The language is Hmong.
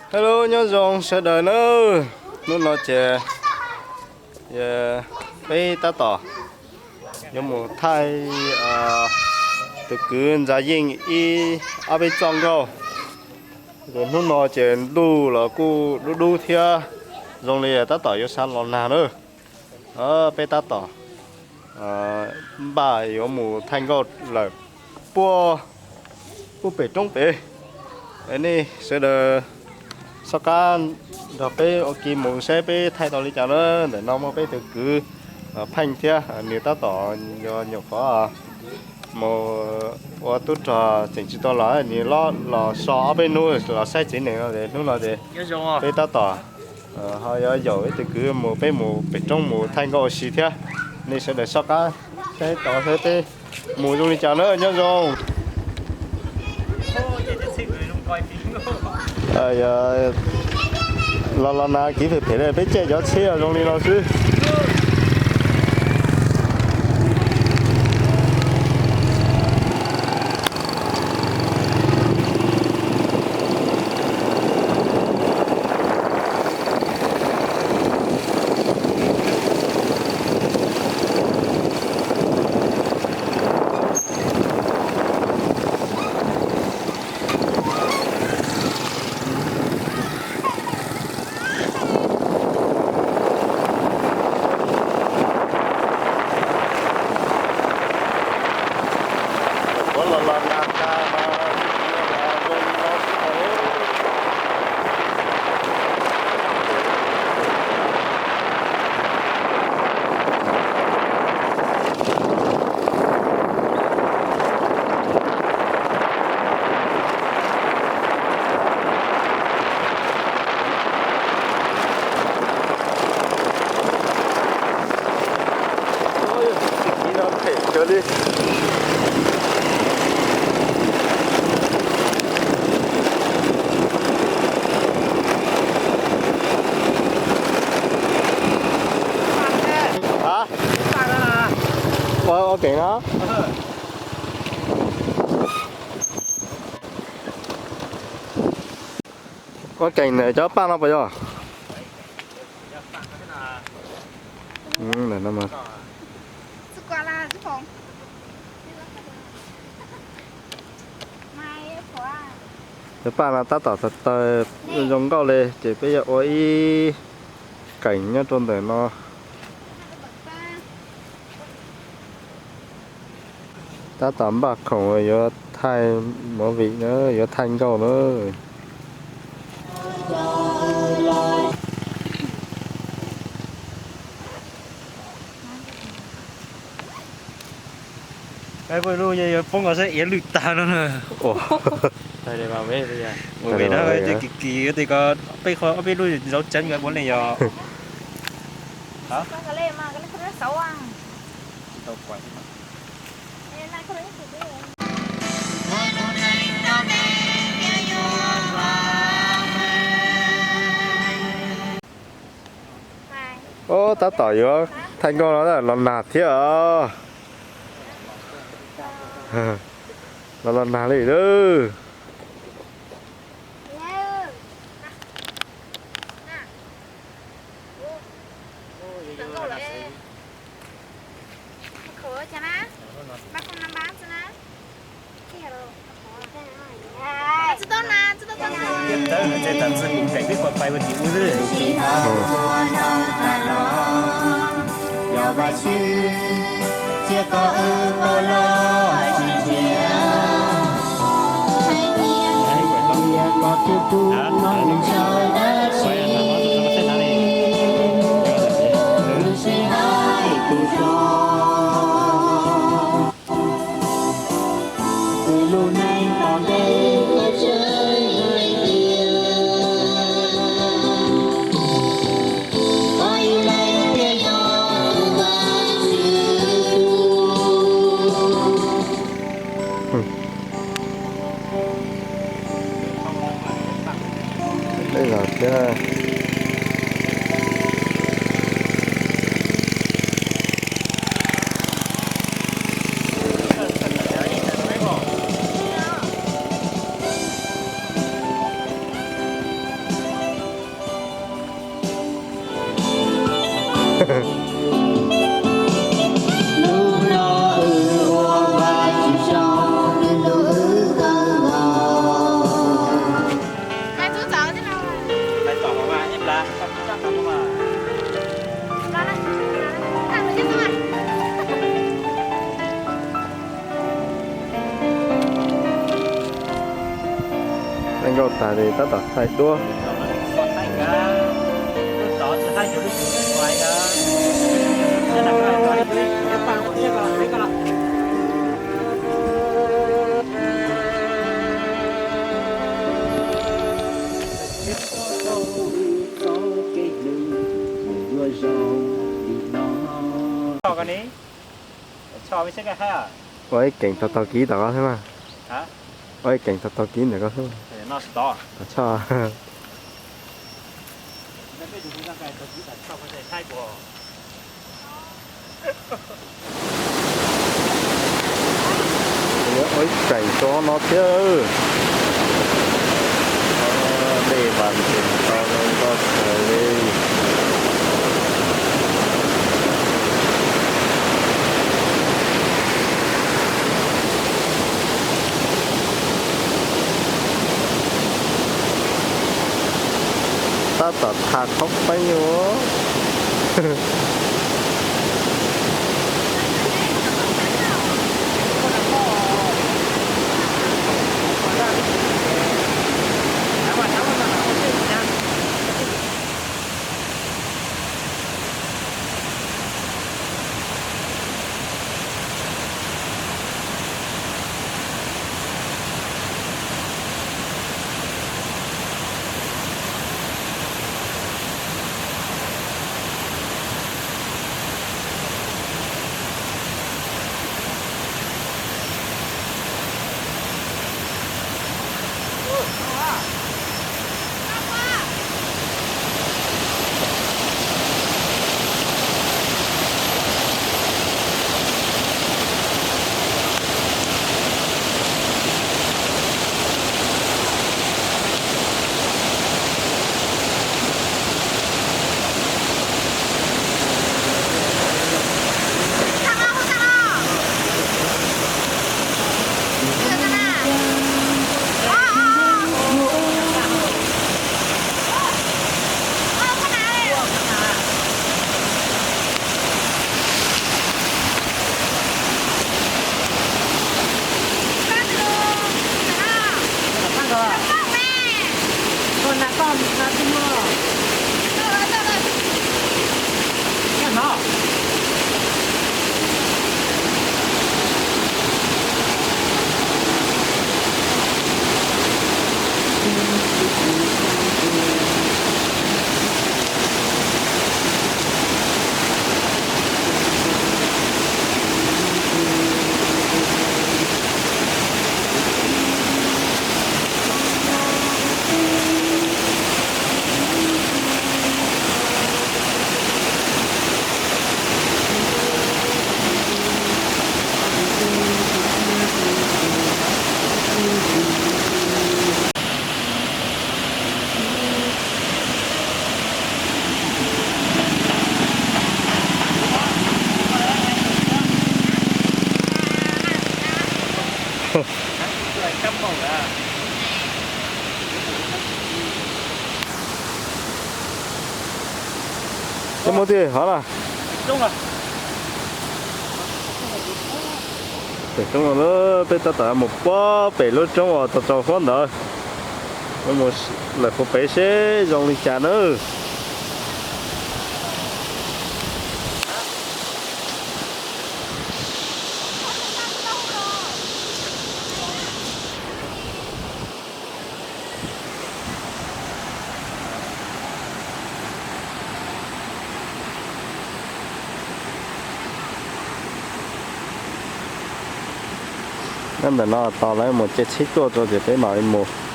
Hello, nyob zoo sawv daws nawb. Hnub no ces peb tab tom yuav mus thaij tus kwv Ntxa Yeej ib ob peb txoj nkauj. Ces hnub no ces ntuj los kuj dub dub thiab, zoo li tab tom yuav sab los nag na. Peb tab tom npaj yuav mus thaij nkauj lawm puag pem roob pem. Nej sawv daws soj qab nrog peb ua ke mus saib peb thaij tau li cas na. Ntawm no muaj peb tus kwv Pheej thiab, nws tab tom yuav nyuam qhuav mus ua tub rog tseem tsis tau los, nws los so ob peb hnub los saib tsev neeg no es hnub no ces peb tab tom ho yuav yaum ib tus kwv mus, peb mus pem roob mus thaij nkauj ua si thiab. Nej sawv daws soj qab saib tau saib peb mus zoo li cas na, nyob zoo. Los los nag kiv phem phem li, peb caij cov tsheb zoo li no xwb. Kiv no phem kawg li. Ua keem no. Ua keem ntawm cov paj no puas yog? Cov paj no tab tom tawg tawg zoo nkauj li ces peb yuav ua ib keem nyob rau ntawm no. Tab tom npaj khoom yuav thaij movie na, yuav thaij nkauj na. Peb lub yuav poob nkaus saib iav lwj tag no na. Movie no kis kis tias ko peb qho ob peb lub zaub tseeb ua li yog. Ub, tab tom yuav thaij nkauj no los nag thiab os. Los los nag li lawm. Thaij nkauj tas li tab tom thaij duab. Ua ib keem tau tau kiv tom ko xwb mas. Ua ib keem tau tau kiv ntawm ko xwb. Tom tshoj. Ua ib keem tau no thiab. Dej mas ntev tau no koj sawv li. Tab tom tham khaub peeb ua. Cov muaj twg hov na? Pem roob no na, peb tab tom mus puag pem lub roob uas tau rau huab ntawd. Mus lawm puag pem seb zoo li cas nawb. Nyob ntawm no tos lawv mus caij tsheb tuaj tso ces peb mam li mus.